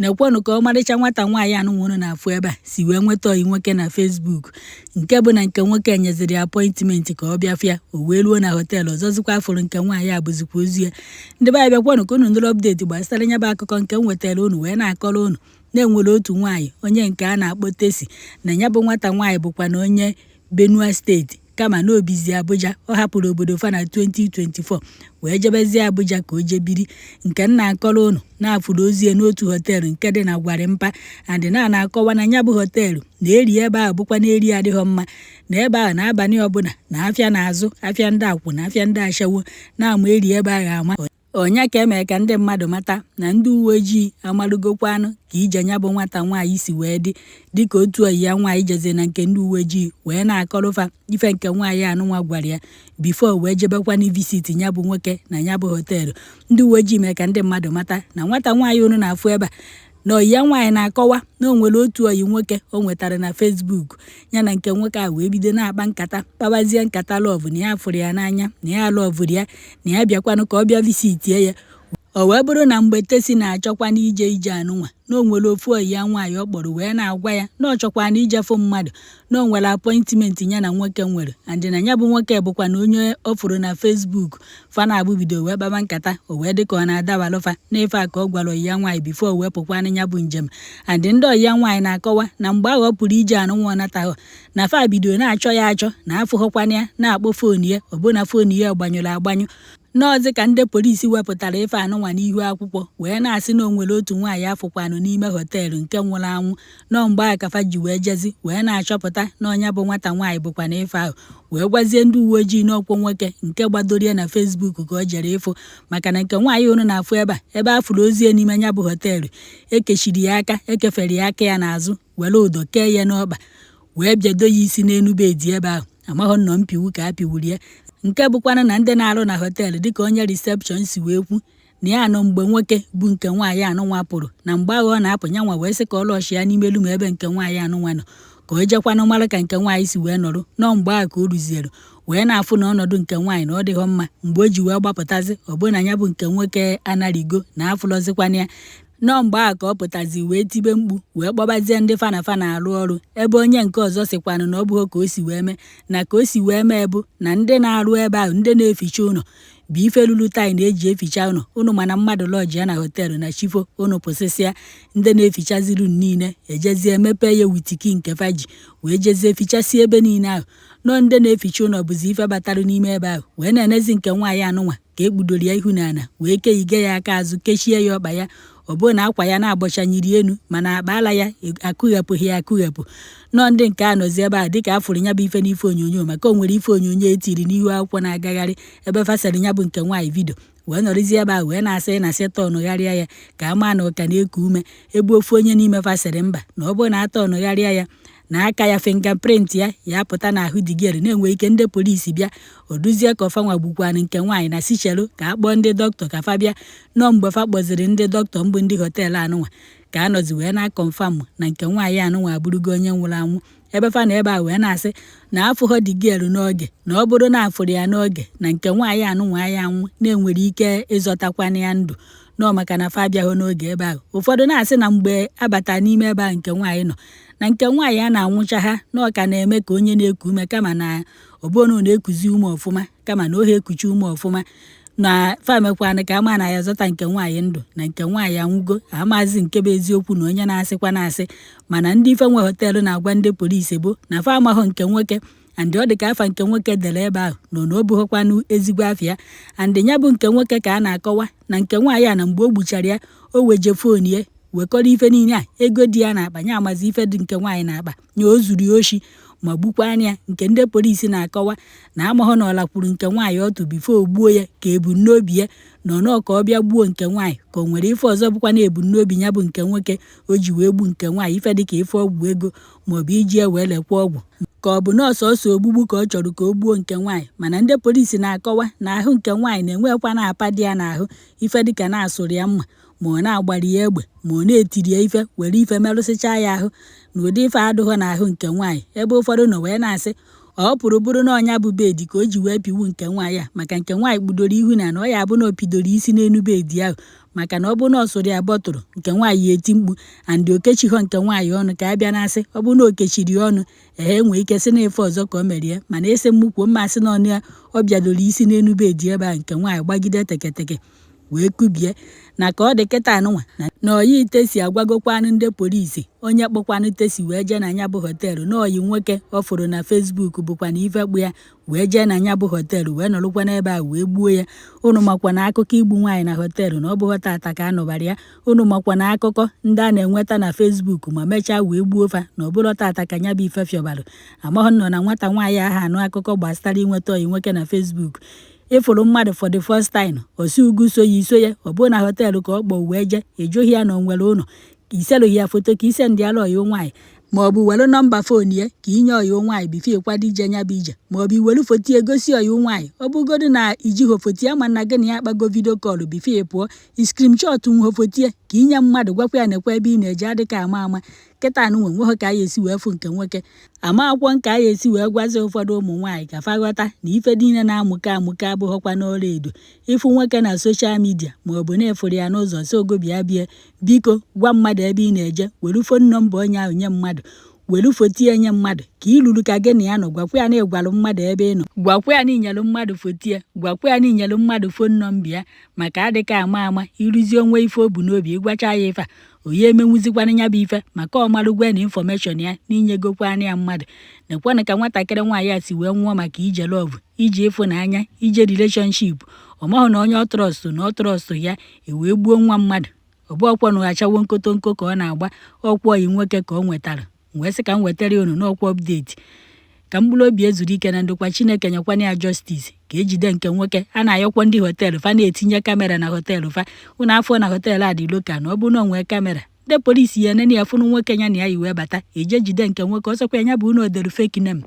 Nekwanụ ka ọmarịcha nwata nwaanyị anụnwa unu na-afụ ebe a si wee nweta ọyị nwoke na Facebook, nke bụ na nke nwoke nyeziri ya appointment ka ọ bịa fịa. O wee ruo na hotel ọzọzikwa, afụrụ nke nwaanyị a bụzikwa ozu ya. Ndị be anyị, bịakwanụ ka unu nụrụ update gbasara nya bụ akụkọ nke m wetara unu, wee na-akọrọ unu na-enwere otu nwaanyị, onye nke a na-akpọ Tessy, na ya bụ nwata nwaanyị bụkwa na onye Benue State, kama na obizi Abuja. Ọ hapụrụ obodo fa na 2024 wee jebezie Abuja ka o jee biri. Nke m na-akọrọ unu na-afụrụ ozu ya n'otu hotel nke dị na Gwarimpa, and na na-akọwa na ya bụ hotel na eri ebe ahụ bụkwa na eri adịghọ mma, na ebe ahụ na-abalị ọbụla na afịa na-azụ afịa, ndị akwụna, afịa ndị ashawo na-ama eri ebe ahụ ama ọnya. Ka emere ka ndị mmadụ mata na ndị uwe ojii amalụgokwanụ ka ije ya bụ nwata nwaanyị si wee dị, dịka otu oyi ya nwaanyị jezie na nke ndị uwe ojii wee na-akọrọfa ife nke nwaanyị anụnwa gwara ya before wee jebekwana visit ya bụ nwoke na ya bụ hotel. Ndị uwe ojii mere ka ndị mmadụ mata na nwata nwaanyị unu na-afụ ebe a na oyi ya nwaanyị na-akọwa na o nwere otu oyi nwoke o nwetara na Facebook. Ya na nke nwoke a wee bido na-akpa nkata, kpabazie nkata love, na ya fụrụ ya n'anya, na ya loverụ ya, na ya bịakwanụ ka ọ bịa visitie ya. O wee bụrụ na mgbe Tessy na-achọkwa n'ije ije anụnwa, na o nwere ofu oyi ya nwaanyị ọ kpọrọ wee na-agwa ya na ọ chọkwa na ijefu mmadụ, na o nwere appointment ya na nwoke nwere, and na ya bụ nwoke bụkwa na onye ọ fụrụ na Facebook. Fa na-abụbido wee kpaba nkata, o wee dị ka ọ na-adabalụfa n'ife a ka ọ gwara oyi ya nwaanyị before o wee pụkwanụ ya bụ njem. And ndị oyi ya nwaanyị na-akọwa na mgbe ahụ ọ pụrụ ije anụnwa, ọ natahụ, na fa bido na-achọ ya achọ, na afụghọkwana ya, na-akpọ phone ya, ọbụna phone ya gbanyụrụ agbanyụ. N'ọzi ka ndị polisi wepụtara ife anụnwa n'ihu akwụkwọ wee na-asị na o nwere otu nwaanyị afụkwanụ n'ime hotel nke nwụrụ anwụ. Nọọ mgbe ahụ ka fa ji wee jezi wee na-achọpụta na ọnya bụ nwata nwaanyị bụkwa na ife ahụ, wee gwazie ndị uwe ojii n'ọkwọ nwoke nke gbadoro ya na Facebook ka ọ jere ịfụ, maka na nke nwaanyị unu na-afụ ebe a, ebe a fụrụ ozu ya n'ime ya bụ hotel, ekechiri ya aka, ekefere ya aka ya n'azụ, were ụdọ kee ya n'ọkpa, wee bịado ya isi n'enu bed ebe ahụ. Amaghọ nnọọ mpiwu ka a piwuru ya, nke bụkwanụ na ndị na-arụ na hotel, dịka onye reception si wee kwu, na ya nọ mgbe nwoke bụ nke nwaanyị anụnwa pụrụ, na mgbe ahụ ọ na-apụ, nyanwa wee sị ka ọ lọchi ya n'ime room ebe nke nwaanyị anụnwa nọ, ka o jekwanụ mara ka nke nwaanyị si wee nọrọ. Nọọ mgbe ahụ ka o ruziere wee na-afụ na ọnọdụ nke nwaanyị na ọ dịghọ mma. Mgbe o ji wee gbapụtazi, ọ bụ na ya bụ nke nwoke anarigo na afụlọzikwana ya. Nọọ mgbe ahụ ka ọ pụtazi wee tibe mkpu, wee kpọbazie ndị fa na fa na-arụ ọrụ, ebe onye nke ọzọ sikwanụ na ọ bụghị ka o si wee mee, na ka o si wee mee bụ na ndị na-arụ ebe ahụ, ndị na-eficha ụlọ, bụ ife lulu taị na-eji eficha ụlọ ụnụ, mana mmadụ lodge ya na hotel na chifo ụnụ pụsịsịa, ndị na-efichaziri unu niile ejezie mepee ya with key nke fa ji wee jezie fichasie ebe niile ahụ. Nọọ ndị na-eficha ụlọ bụzi ife batara n'ime ebe ahụ wee na-enezi nke nwaanyị anụnwa ka ekpudoro ya ihu n'ala, wee keige ya aka azụ, kechie ya ọkpa ya. Ọ bụrụ na akwa ya na-agbachanyiri elu, mana akpa ala ya akụghepụghị ya akụghepụ. Nọọ ndị nke a nọzi ebe a, dịka a fụrụ ya bụ ife n'ife onyonyo, maka o nwere ife onyonyo etiri n'ihu akwụkwọ na-agagharị ebe fasara ya bụ nke nwaanyị video, wee nọrịzie ebe ahụ wee na-asị na sị tọnụgharịa ya ka a maa na ụka na-eku ume, ebe ofu onye n'ime fasịrị mba, na ọ bụrụ na a tọnụgharịa ya na aka ya, fingerprint ya ya apụta n'ahụ digere, na-enwe ike ndị polisi bịa o duzie ka ọfanwa gbukwanụ nke nwaanyị, na sichelu ka a kpọọ ndị dọkịta ka fa bịa. Nọọ mgbe fa kpọziri ndị dọkịta mbụ, ndị hotel anụnwa, ka a nọzi wee na-aconfirm na nke nwaanyị anụnwa abụrụgo onye nwụrụ anwụ. Ebe fa na ebe a wee na-asị na afụghọ the girl n'oge, na ọ bụrụ na afụrụ ya n'oge, na nke nwaanyị anụnwa ya anwụ, na-enwere ike ịzọtakwana ya ndụ, nọọ maka na fa abịaghị n'oge ebe ahụ. Ụfọdụ na-asị na mgbe abata n'ime ebe ahụ nke nwaanyị nọ, na nke nwaanyị a na-anwụcha ha, na ọ ka na-eme ka onye na-eku ume, kama na ọ bụrụ na ọ na-ekuzi ume ọfụma, kama na ohe ekuchi ume ọfụma, na fa mekwanụ ka ama na ya zọta nke nwaanyị ndụ, na nke nwaanyị anwụgo. Amazi nke bụ eziokwu na onye na-asịkwa na-asị, mana ndị ife nwe hotel na-agwa ndị polisi bụ na fa amaghọ nke nwoke, and ọ dị ka afa nke nwoke dere ebe ahụ na ọ bụghịkwanụ ezigbo afịa. And ya bụ nke nwoke ka a na-akọwa na nke nwaanyị a, na mgbe o gbuchara ya, o weje phone ya, wekọrọ ife niile a, ego dị ya n'akpa ya, amazi ife dị nke nwaanyị n'akpa ya, o zuru ya oshi ma gbukwana ya. Nke ndị polisi na-akọwa na amaghọ na ọ lakwuru nke nwaanyị ọtụ before gbuo ya, ka ebumnobi ya nọ nọọ ka ọ bịa gbuo nke nwaanyị, ka o nwere ife ọzọ bụkwa na ebumnobi ya bụ nke nwoke o ji wee gbu nke nwaanyị, ife dịka ife ọgwụ ego maọbụ iji ya wee lekwa ọgwụ, ka ọ bụ nọọsụ ọsọ ogbugbu ka ọ chọrọ ka o gbuo nke nwaanyị. Mana ndị polisi na-akọwa na ahụ nke nwaanyị na-enwekwa na-apa dị ya n'ahụ, ife dịka na-asụrụ ya mma, ma ọ na-agbari ya egbe, ma ọ na-etiri ya ife, were ife merụsịchaa ya ahụ, na ụdị ife adụghọ n'ahụ nke nwaanyị. Ebe ụfọdụ nọ wee na-asị ọ pụrụ bụrụ na ọnya bụ bed ka o ji wee piwu nke nwaanyị a, maka nke nwaanyị kpudoro ihu na ọ ya abụ na o pidoro isi n'elu bed ahụ. Maka na ọ bụ na ọ sụrụ ya bọtụrụ, nke nwaanyị eti mkpu and okechighọ nke nwaanyị ọnụ ka a bịa na-asị ọ bụ na okechiri ọnụ ehe nwee ike sị na ife ọzọ ka o merie. Mana ịsị m kwuo mma, asị na ọnụ ya ọ bịadoro isi n'elu bed ebe a, nke nwaanyị gbagide teketeke wee kubie. Na ka ọ dị kịta anụnwa na oyi Tesi agwagokwanụ ndị polisi onye kpọkwanụ Tesi wee jee na ya bụ hotel, na oyi nwoke ọ fụrụ na Facebook bụkwa na ife kpụ ya wee jee na ya bụ hotel, wee nọrụkwa n'ebe a wee gbuo ya. Unu makwa na akụkọ igbu nwaanyị na hotel na ọ bụghị tata ka a nụbara ya. Unu makwa na akụkọ ndị a na-enweta na Facebook ma mechaa wee gbuo fa na ọ bụrụ tata ka ya bụ ife fịọbalụ. Amaghị nọ na nwata nwaanyị ahụ anụ akụkọ gbasara inweta oyi nwoke na Facebook. Ịfụrụ mmadụ for the first time, osi ugwu so ya iso ya, ọ bụrụ na hotel ka ọ kpọ wee jee, ịjụghị ya na o nwere ụlọ, iselụghị ya foto ka ise ndị ala ọyị nwaanyị, maọbụ were nọmba phone ya ka inye ọyị nwaanyị before ịkwado ije nya bụ ije, maọbụ iwere foto ya gosi ọyị nwaanyị. Ọ bụgodu na ijighọ foto ya, ma na gị na ya akpago video call before ị pụọ, screenshot nwe foto ya ka inye mmadụ, gwakwa ya nekwa ebe ị na-eje. Adịka ama ama kịta anụnwa nweghị ka a esi wee fụ nke nwoke. Ama akwụkwọ nke a esi wee gwazi ụfọdụ ụmụ nwaanyị ka fa ghọta na ife niile na-amụke amụke abụghọkwa n'ọla edo. Ịfụ nwoke na social media maọbụ na ịfụrụ ya n'ụzọ, si ogo bịa bie, biko gwa mmadụ ebe ị na-eje, were phone number onye ahụ nye mmadụ, were foto ya nye mmadụ ka ị lụrụ ka gị na ya nọ. Gwakwa ya na ịgwalụ mmadụ ebe ị nọ, gwakwa ya na inyelu mmadụ foto ya, gwakwa ya na inyelu mmadụ phone number ya, maka adịka ama ama ịrụzie onwe ife o bu n'obi. Ịgwacha ya ife a, onye emenwuzikwana ya bụ ife, maka ọmarụgwe na information ya n'inyegokwana ya mmadụ. Nekwanụ ka nwatakịrị nwaanyị a si wee nwụọ maka ije love, ije ịfụnanya, ije relationship. Ọ mahụ na onye ọ trust na ọ trust ya ewee gbuo nwa mmadụ. Ọ bụ ọkwọ nụghachawo nkotonko ka ọ na-agba ọkwọ oyi nwoke ka ọ nwetara. Wee sị ka m wetara unu n'ọkwa update ka mkpụrụ obi ezuru ike na ndokwa. Chineke nyekwana ya justice ka ejide nke nwoke. A na-ayọkwa ndị hotel fa na-etinye camera na hotel fa. Unu afọ na hotel a dị local, na ọ bụrụ na o nwee camera, ndị polisi ya enene ya fụnụ nwoke ya na ya yi wee bata, eje jide nke nwoke. Ọsọkwa ya bụ unu odere fake name.